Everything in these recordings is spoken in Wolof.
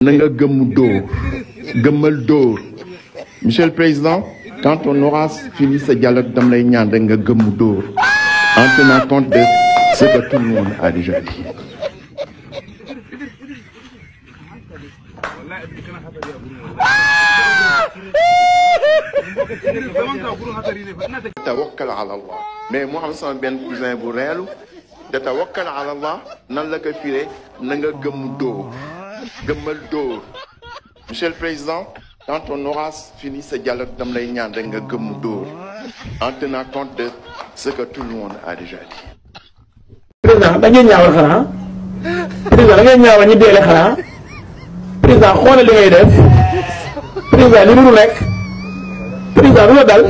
Nanga gëmmal dóor. Monsieur le Président, quand on aura fini ce dialogue dam lay ñaan rek nga gëmmu dóor en tenant compte de ce que tout le monde a déjà dit. Tawakkal ala Allah mais mu am sama benn cousin bu reelu de tawakkal ala Allah nan la ko firee na nga gëmmu dóor gëmmal dóor. Monsieur le Président, quand on aura fini ce dialogue dam lay ñaan rek nga gëmmu dóor en tenant compte de ce que tout le monde a déjà dit. Président da ngeen ñaawal xanaa président da ngeen ñaawal ñi deele xanaa président xoolal li ngay def président li mënu nekk président lu la dal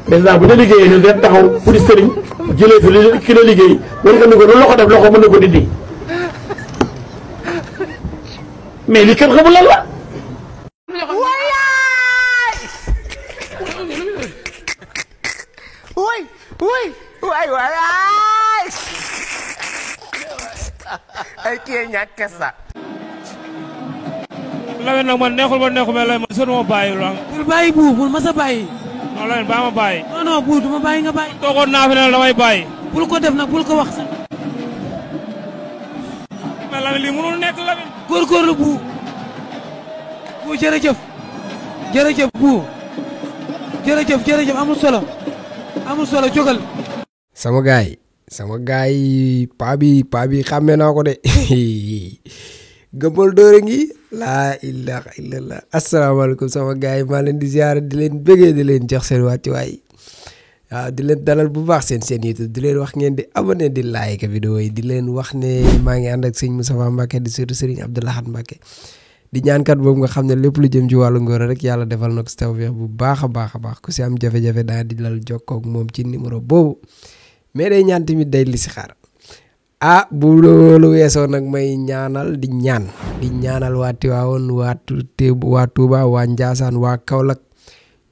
président bu ñu liggéeyee ñu def taxaw pour sëriñ jëlee fi ki la liggéey war nga ni ko lu loxo def loxo mën na ko dindi mais li kenn xamul lan la. ay kii ñàkk sa Lamine nag man neexul mais Lamine man sonu ma bàyyi la bul bàyyi bu bul ma sa bàyyi non Lamine baa ma bàyyi non bu du ma bàyyi nga bàyyi toogoon naa fi ne damay bàyyi bul ko def nag bul ko wax sax mais Lamine lii mënul nekk Lamine góorgóorlu bu jërëjëf bu jërëjëf amul solo jógal sama gaay paa bi xàmmee naa ko de gëmmal dóor ngi laa ilaha illallah asalaamaaleykum sama gaay maa leen di ziar di leen bëggee di leen jox seen wàccuwaay waaw di leen dalal bu baax seen YouTube di leen wax ngeen di abonné di like vidéo yi di leen wax ne maa ngi ànd ak sëñ Moustapha Mbacké di surtout Serigne Abdou Lahad Mbacké di ñaankat boobu nga xam ne lépp lu jëm ci wàllu ngóor rek yàlla defal na ko si tawfeex bu baax a baax ku si am jafe-jafe daa di lal jokkoo ak moom ci numéro boobu mais day ñaan tamit day li si xaar bu loolu weesoo nag may ñaanal di ñaanal waa Tiwaawoon waa Touba waa Njaasaan waa Kaolack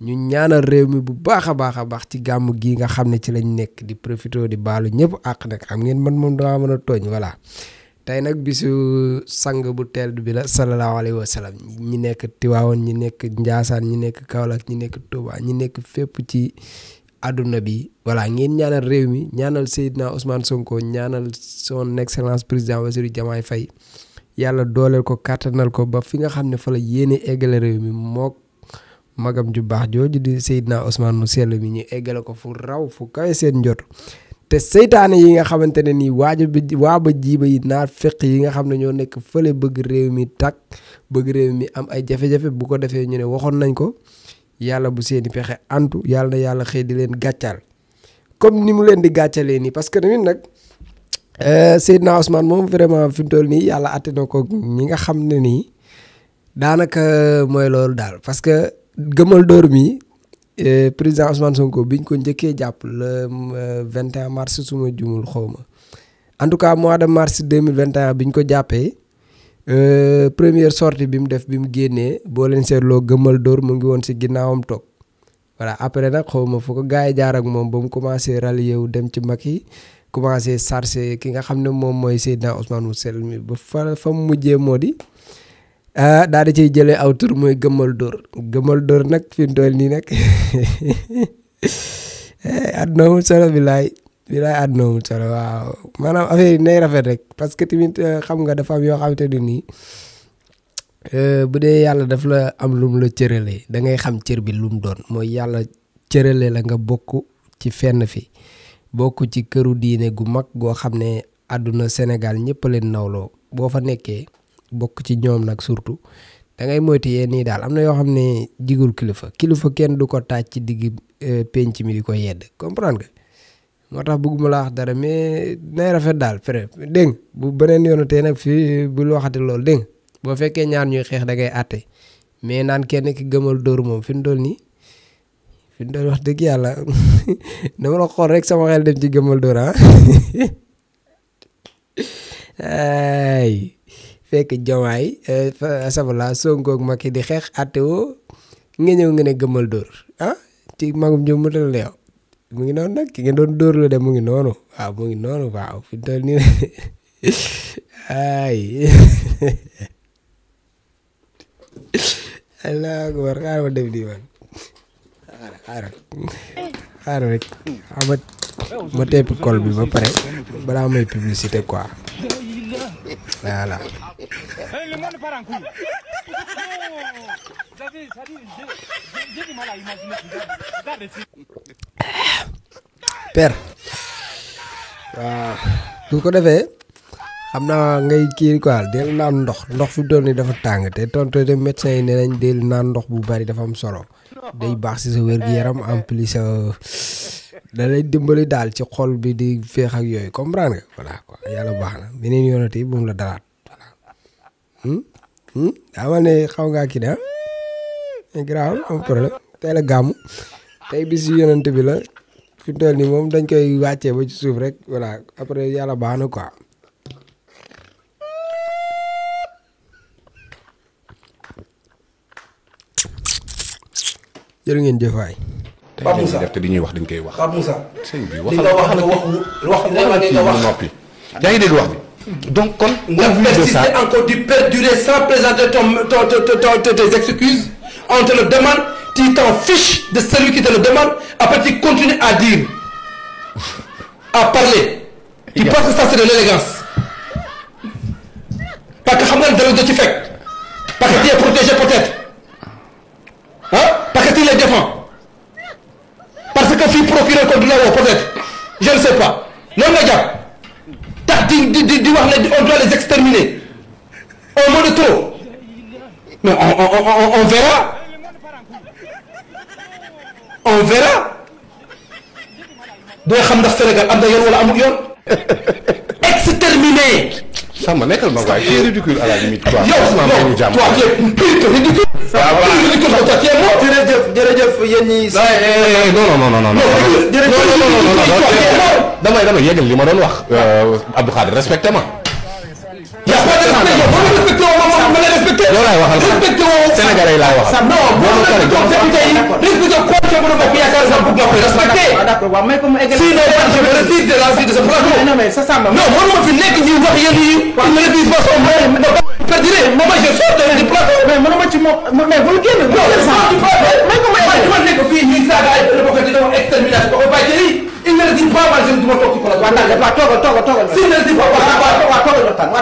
ñu ñaanal réew mi bu baax a baax ci gàmm gi nga xam ne ci lañ nekk di profité di baalu ñëpp àq nag xam ngeen man moom dama mën a tooñ voilà tey nag bisu sang bu teel bi la sallallahu alayhi wa sallam ñi nekk Tiwaawoon ñi nekk Njaasaan ñi nekk Kaolack ñi nekk Touba ñi nekk fépp ci àdduna bi voilà ngeen ñaanal réew mi ñaanal Seydina Ousmane Sonko ñaanal son excellence président Bassirou Diomaye Faye yàlla dooleel ko kàttanal ko ba fi nga xam ne fa la yéene eggale réew mi mook magam ju baax jooju di Seydina Ousmane mu sell mi ñu eggale ko fu raw fu kawe seen njot te seytaane yi nga xamante ne nii waa ba jiiba yi naar feq yi nga xam ne ñoo nekk fële bëgg réew mi tàkk bëgg réew mi am ay jafe-jafe bu ko defee ñu ne waxoon nañ ko yàlla bu seeni pexe antu yàlla na yàlla xëy di leen gàccal comme ni mu leen di gàccalee nii parce que tamit nag Seydina Ousmane moom vraiment fi mu toll nii yàlla atte na ko ñi nga xam ne nii daanaka mooy loolu daal parce que gëmmal dóor mi président Ousmane Sonko biñ ko njëkkee jàpp le 21 mars suma jumul xawma en tout cas mois de mars 2021 biñ ko jàppee première sortie bi mu def bi mu génnee boo leen seetloo gëmmal dóor mu ngi woon si ginnaawam toog voilà après nag xaw ma fu ko gars yi jaar ak moom ba mu commencé rallier wu dem ci Macky commencé chargé ki nga xam ne moom mooy Seydina Ousmane mu sell mi ba fa mu mujjee moo di daal di ciy jëlee aw tur mooy gëmmal dóor nag fi mu toll nii nag àdduna amul solo bilaay àdduna amul solo waaw maanaam affaire yi nay rafet rek parce que tamit xam nga dafa am yoo xamante ne nii bu dee yàlla daf la am lum la cëralee da ngay xam cër bi lum doon mooy yàlla cëralee la nga bokk ci fenn fi bokk ci këru diine gu mag goo xam ne àdduna Sénégal ñëpp leen nawloo boo fa nekkee bokk ci ñoom nag surtout da ngay moytu yéen nii daal am na yoo xam ne jigul kilifa kenn du ko taaj ci digg penc mi di ko yedd comprendre nga moo tax bëgguma la wax dara mais nay rafet daal frère dégg bu beneen yoonu tey nag fii bul waxati loolu dégg boo fekkee ñaar ñuy xeex da ngay àtte mais naan kenn ki gëmal dóor moom fi mu toll nii wax dëgg yàlla dama la xool rek sama xel dem ci gëmal dóor ay fekk Diomaye sabala Sonko ak Macky di xeex àtte woo nga ñëw nga ne gëmal dóor ci magum jëm mu la yow mu ngi noonu nag ki ngeen doon dóor la de mu ngi noonu waaw fi mu toll nii ay Allah akbar xaaral ma dem nii man xaaral rek ma teppi col bi ba pare balaa may publicité quoi voilà. père waaw bu ko defee xam naa ngay kii quoi del naan ndox fi doon ni dafa tàng te tontu de médecin yi ne nañ del naan ndox bu bari dafa am solo day baax ci sa wér-gu-yaram en plus da lay dimbali daal ci xol bi di féex ak yooyu comprendre nga voilà quoi yàlla baax na beneen yoonati bu mu la dalaat voilà daa ne xaw ngaa kii de grave am problème tey la gàmm tey bis yu yonante bi la fi toll nii moom dañ koy wàccee ba ci suuf rek voilà après yàlla baax na quoi. jërë ngeen jëf waay. Pape Moussa def te di ñuy wax dañ koy wax. Pape Moussa. sëñ bi li nga wax nga wax nga wax noppi. yaa ngi dégg wax bi. donc kon. nga persister encore di perdurer sans présenter tes excuses. On te le demande, tu t'en fiches de celui qui te le demande, après tu continues à dire, à parler. Tu penses que ça c'est de l'élégance. Parce que xam nga dara do ci fekk. Parce que tu es protégé peut-être. Hein? Parce que tu les défends. Parce que fii procureur ko du la woo peut-être. Je ne sais pas. Loolu nga jàpp. Tax di wax ne on doit les exterminer. Un mot de trop. Mais on verra. On verra. doo xam ndax Sénégal am na yoon wala amul yoon. Exterminé. Samba nekkal ma waay c'est ridicule à la limite. yow toi tu es pire que ridicule. jërëjëf yéen ñi. non. damay yeggal li ma doon wax. Abdou Khadir respecté ma. y' a pas de respect yow boo respecté woo ma lay respecté. yow laay waxal respecté woo Sénégalais laay waxal. non boo respecté député yi respecté projet bu ne bokk yaakaar sax bëgg nga koy respecté. d'accord waaw may ko mu eggal. sinon man je me retire de la vie de ce plateau. non mais ça Samba. non mënuma fi nekk ñuy wax yéen yi. il me retire pas son mot. perdiré moi je sors du plateau. mais mënuma ci moom mais bul génn. non je sors du plateau. may ko mu eggal man nekk fii ñuy saaga ay bokk di def extermination ko bàyyi jëli. il ne retire pas man je ne toog ci plateau. waaw toogal. s'il ne retire pas waaw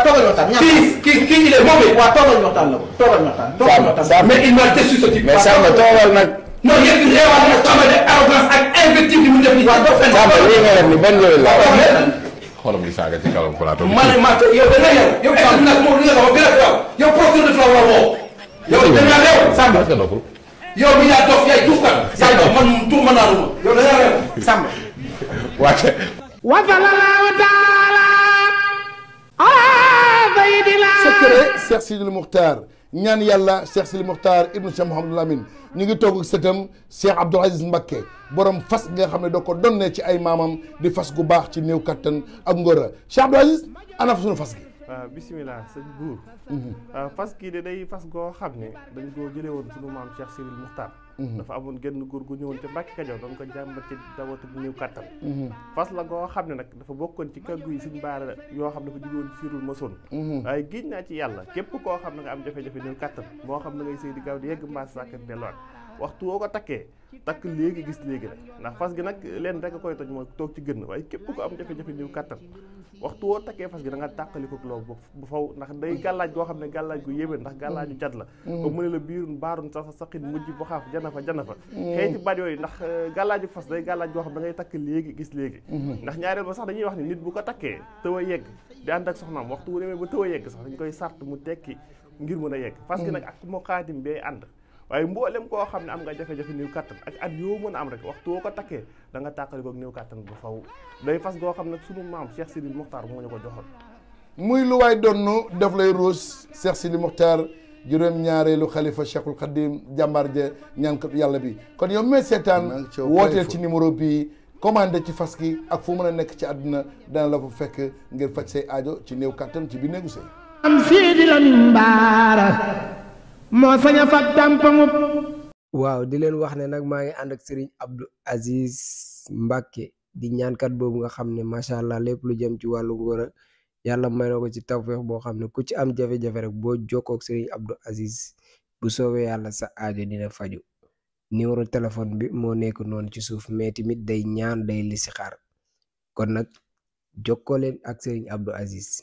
toogal waxtaan. kii il est mauvais. waaw toogal waxtaan la ko toogal waxtaan. mais il m'a déçu ce type. mais Samba toogal nag. non yéen it réewal na Samba de arrogance ak invective yi mu def nii. waaw doo fenn. Samba lii nga def ni benn yooyu la. xolam di saaga ci kawam plateau bi. ma ne ma yow da nga yow. yow extermination moom li nga wax gën a gaaw. yow procureur de la war a woo. yow da nga réew. Samba yow mi yaa dof yaay tuufkat. Samba man tuur ma naanu ma. yow da nga réew. Samba. wàcce. secret Cheikh Sidil Mukhtar ñaan yàlla Cheikh Sidil Mukhtar ibnu Cheikh Mouhamadul Amin ñu ngi toog ak sëtam Cheikh Abdoul Aziz Mbacké borom fas nga xam ne da ko donnee ci ay maamam di fas gu baax ci néew kattan ak ngóora Cheikh Abdoul Aziz ana fa suñu fas gi. waaw bisimilah sëñ buur. fas kii de day fas goo xam ne dañ koo jëlee woon sunu maam Cheikh Sidil Mukhtar. dafa amoon genn góor gu ñëwoon ca Mbàkke Kajoor doon ko jàmbat ci dawatu bu néew kattan. fas la goo xam ne nag dafa bokkoon ci kàggu yi suñ baara yoo xam ne dafa jóge woon ci Sirul Masoon. waaye giñ naa ci yàlla képp koo xam ne nga am jafe-jafe néew kattan moo xam ne ngay sëy di gaaw di yegg mbaas sàkkat delluwaat waxtu woo ko takkee takk léegi gis léegi rek ndax fas gi nag leen rek a koy toj mooy toog ci gën waaye képp ko am jafe-jafe néew kattan waxtu woo takkee fas gi da nga tàqali ko loolu bu faw ndax day gàllaaj goo xam ne gàllaaj gu yéwén ndax gàllaaju jat la comme mu ne la biirun baarun sa saqin mujj bu xaaf jana fa xëyti baat yooyu ndax gàllaaju fas day gàllaaj goo xam da ngay takk léegi gis léegi ndax ñaareel ba sax dañuy wax ni nit bu ko takkee tëw a yegg di ànd ak soxnaam waxtu wu demee ba tëw a yegg sax dañ koy sart mu tekki ngir mën a yegg fas gi nag ak moo xaatim bee ànd waaye mboolem koo xam ne am nga jafe-jafe néew kattan ak at yoo mën a am rek waxtu woo ko takkee da nga tàqali ko néew kattan bu faw day fas goo xam ne sunu maam Cheikh Sidil Mukhtar moo ñu ko joxoon muy lu waay donnu def lay ruus Cheikh Sidil Mukhtar juróom-ñaareelu xalifa Cheikhul Khadim jàmbaar ja ñaankat yàlla bi kon yow mee seetaan wooteel ci numéro bii commandé ci fas gi ak fu mën a nekk ci àdduna dana la fa fekk ngir faj say aajo ci néew kattan ci biir néegu sëy am Sidi Lamine Bara moo sañ a fat tàmpaŋub. waaw di leen wax ne nag maa ngi ànd ak Serigne Abdou Aziz Mbacké di ñaankat boobu nga xam ne macha allah lépp lu jëm ci wàllu ngóora yàlla may na ko ci tawfeex boo xam ne ku ci am jafe-jafe rek boo jokkoo ak Serigne Abdou Aziz bu soobee yàlla sa aajo dina faju numéro téléphone bi moo nekk noonu ci suuf mais tamit day ñaan day listixaar kon nag jokkoo leen ak Serigne Abdou Aziz